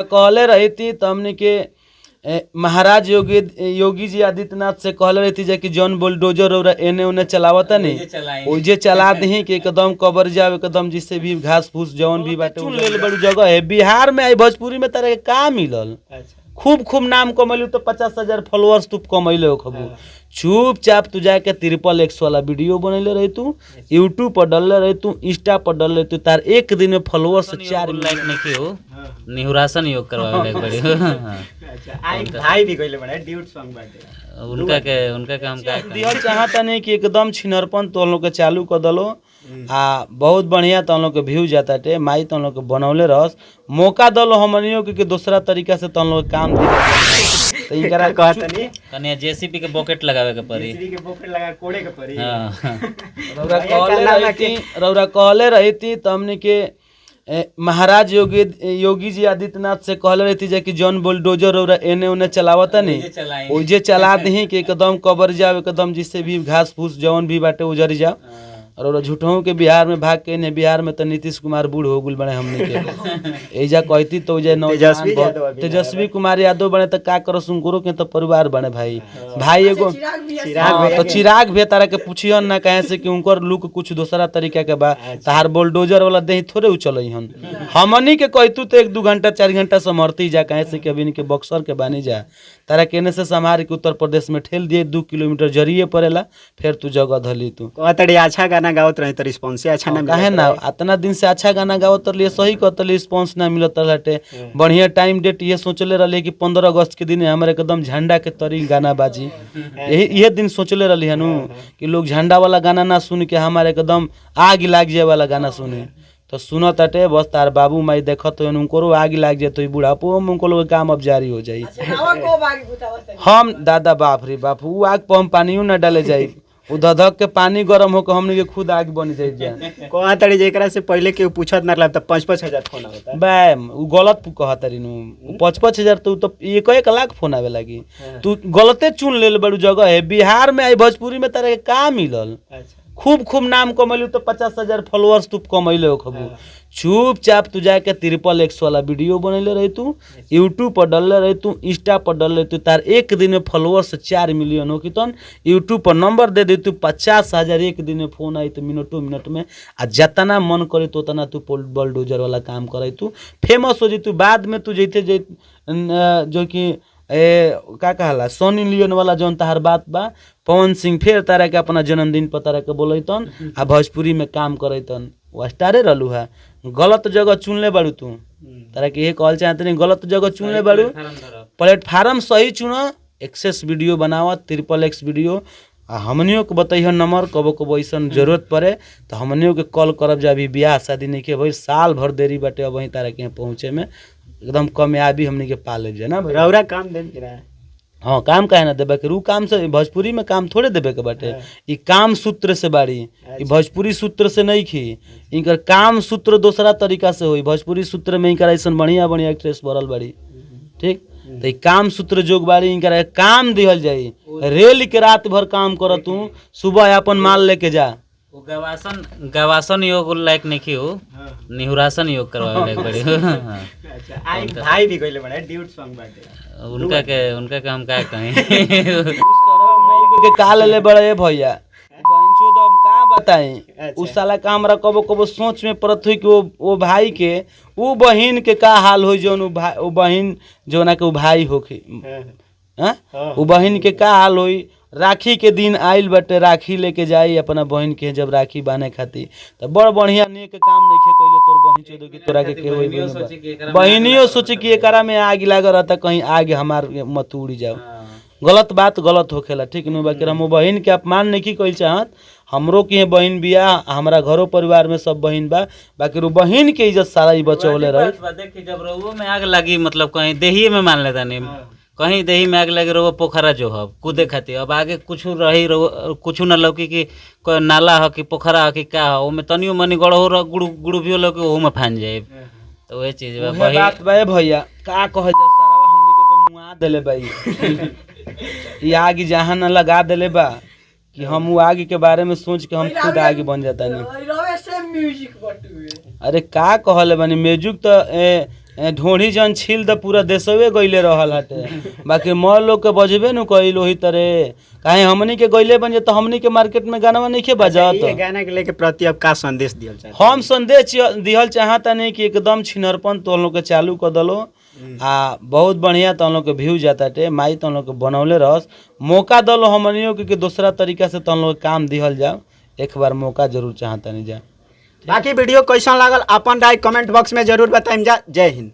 कहले रही तो हमने के महाराज योगी योगी जी आदित्यनाथ से कहले रही जे कि जौन बुलडोजर और एने ओने चलावता नहीं ओजे चला दही कि एकदम कबर जाओ, एकदम जिससे भी घास फूस जौन भी बाटे चुन लेल बड़ू जगह है बिहार में। आई भोजपुरी में तारे के का मिलल? खूब खूब नाम कमैलू तो 50,000 फॉलोअर्स तू कमैले हो खबू। चुपचाप तू जाके 3x वाला वीडियो बनैले रही तू, यूट्यूब पर डलले रही तू, इंस्टा पर डलले तू, तार एक दिन में फॉलोअर्स 4 लाइक नहीं हो निहुरासन योग करवावे लगे पड़ी। हाँ। अच्छा, आ एक भाई भी गइले बड़े ड्यूट सॉन्ग बाटे। उनका के हम का दिहल चाहता नहीं कि एकदम छिनरपन तो लोग के चालू कर दलो आ बहुत बढ़िया तो लोग के व्यू जाता टे माई तो लोग के बनौले रहस मौका दलो हमनियो के कि दूसरा तरीका से तो लोग के काम दी तो इनकरा कहतनी कन्या जेसीबी के बकेट लगावे के पड़ी। जेसीबी के बकेट लगा कोड़े के पड़ी। हाँ। रौरा कहले रही रौरा कहले रही थी तो हमने के महाराज योगी योगी जी आदित्यनाथ से कहले रही जे कि जौन बुलडोजर और एने ओने चलावता नहीं ओजे चला दही कि एकदम कबर जाओ, एकदम जिससे भी घास फूस जौन भी बाटे उजर जाओ। और झूठों के बिहार में भाग के ने बिहार में तो नीतीश कुमार बूढ़ हो गुल बने हमने के एजा कहती तो ओजे नौजवान तेजस्वी यादव अभी तेजस्वी कुमार यादव बने तो का करो सुनकुरो के तो परिवार बने भाई भाई एगो चिराग हाँ, तो चिराग भी तारा के पूछियन ना कहे से कि उनकर लुक कुछ दूसरा तरीका के बा, तार बुलडोजर वाला देही थोड़े उचलई हन। हमनी के कहतू तो 1-2 घंटा 4 घंटा समरती जा कहे से कि अभी इनके बक्सर के बानी जा तारा केने से संभार के उत्तर प्रदेश में ठेल दिए 2 किलोमीटर जरिए पड़ेला फिर तू जगह धली तू। कहतड़ी अच्छा गाना गावत रहे तो रिस्पॉन्स अच्छा ना काहे ना अतना दिन से अच्छा गाना गावत रहलिए सही कहत रहलिए रिस्पॉन्स ना मिलत रहटे। बढ़िया टाइम डेट ये सोचले रहलिए कि 15 अगस्त के दिन हमारे एकदम झंडा के तरी गाना बाजी, यही ये दिन सोचले रहली हनु कि लोग झंडा वाला गाना ना सुन के हमारे एकदम आग लाग जाए वाला गाना सुने तो सुनत अटे बस तार बाबू माई देखत हो उनको आग लाग जाए तो ई बुढ़ापो में उनको लोग के काम अब जारी हो जाई। हम दादा बाप रे बाप उ आग पर हम पानियो ना डाले जाई, उ धधक के पानी गरम होके हमनी के खुद आग बन जाई जा। कहतड़ी जेकरा से पहले केहू पूछत ना रहला त 5-5 हजार फोन आवता। बैम उ गलत कहत रही नु 5-5 हजार तो 1-1 लाख फोन आवे लागी। तू गलते चुन लेल बड़ू जगह है बिहार में। आई भोजपुरी में तारे के का मिलल? खूब खूब नाम कमैलू तो 50,000 फॉलोअर्स तू कमैले हो खबू। चुपचाप तू जाके 3x वाला वीडियो बनैले रही तू, यूट्यूब पर डलले रही तू, इंस्टा पर डलले तू, तार एक दिन में फॉलोअर्स 4 मिलियन हो कि तन यूट्यूब पर नंबर दे दे तू 50,000 एक दिन में फोन आई तो मिनटो मिनट में आ जितना मन करे तो उतना तू बुलडोजर वाला काम करे तू फेमस हो जैतू। बाद में तू जैते जो कि ए का कहला सोनी लियोन वाला जौन तहार बात बा पवन सिंह फिर तारा के अपना जन्मदिन पर तारा के बोलैतन आ भोजपुरी में काम करैतन। वो स्टारे रहलू है, गलत जगह चुनले बाड़ू तू। तारा के ये कहल चाहत नहीं गलत जगह चुनले बाड़ू, प्लेटफार्म सही चुन, एक्सेस वीडियो बनावा 3x video आ हमनियों के बतैहन नंबर कबो कबो ऐसन जरूरत पड़े तो हमनियों के कॉल करब जा। अभी ब्याह शादी नहीं के भाई साल भर देरी बाटे अब वहीं तारा के यहाँ पहुँचे में एकदम कामयाबी हमनी के पा ले जाए ना भाई। रौरा काम देम कि ना? हाँ काम काहे ना देबे के, रू काम से भोजपुरी में काम थोड़े देबे के बाटे। ई काम सूत्र से बाड़ी, ई भोजपुरी सूत्र से नहीं खी, इनकर काम सूत्र दूसरा तरीका से होई। भोजपुरी सूत्र में इनकर ऐसन बढ़िया बढ़िया एक्ट्रेस भरल बाड़ी, ठीक तो ई काम सूत्र जोग बाड़ी, इनकर काम दिहल जाई। रेल के रात भर काम कर तू, सुबह अपन माल लेके जा। वो गवासन गवासन योग लायक नहीं हो निहुरासन योग करवावे लगे पड़ी। हाँ। अच्छा, आ एक भाई भी गइले बड़े ड्यूट सॉन्ग बाटे। उनका के हम का कहें के का लेले बड़े भैया बहनचोद अब का बताई। उ साला का हमरा कबो कबो सोच में पड़त हुई कि वो भाई के उ बहिन के का हाल होई जौन उ भाई उ बहिन जौना के उ भाई होखे, हाँ उ बहिन के का हाल होई। राखी के दिन आइल बटे, राखी लेके जाई अपना बहिन के जब राखी बांधे खातिर तो बड़ बढ़िया नेक काम नइखे कइले तोर बहिन चोदो की तोरा के के होई बहिनियो सोचे कि एकरा में आग लागल रहता कहीं आग हमार मत उड़ी जाओ। गलत बात गलत होखेला ठीक नु। बाकी हम बहिन के अपमान नहीं कइल चाहत, हमरो के बहिन बिया हमरा घरो परिवार में सब बहिन बा, बाकी रू बहिन के इज्जत सारा ही बचौले रही। देखी जब रउओ में आग लगी मतलब कहीं देहिए में मान लेता नहीं कहीं देही में आग लगे रउआ पोखरा जो हब कूदे खातिर, अब आगे कुछ रही कुछ न लौकी कि नाला ह कि पोखरा ह कि का ह, ओमे तनियो मनी गड़हो गुड़ गुड़बियो लौकी ओहू में फान जाए। तो वही चीज बा उहे बात बा भैया का कहल जा सारा हमनी के तो मुआ देले बाई ई आग जहाँ न लगा देले बा कि हम वो आग के बारे में सोच के हम खुद आग बन जाता नहीं। अरे का कहले बानी म्यूजिक तो ढोढ़ी जन छील द पूरा देशवे गइले रहल हटे। बाकी मर लोग के बजबे नु कइल ओही तरे, काहे हमनी के गइले बन जे त हमनी के मार्केट में गाना नइखे बजत। ये गाना के लेके प्रति अब का संदेश दियल चाहत? हम संदेश दिहल चाहतानी कि एकदम छिनरपन तो लोग के चालू कर दलो आ बहुत बढ़िया तो लोग के व्यू जाता टे। माई तो लोग के बनौले रहस, मौका दलो हमनियों के कि दूसरा तरीका से तो लोग के काम दिहल जाओ, एक बार मौका जरूर चाहतानी जा। बाकी वीडियो कैसन लागल अपन राय कमेंट बॉक्स में जरूर बताइम जा। जय हिंद।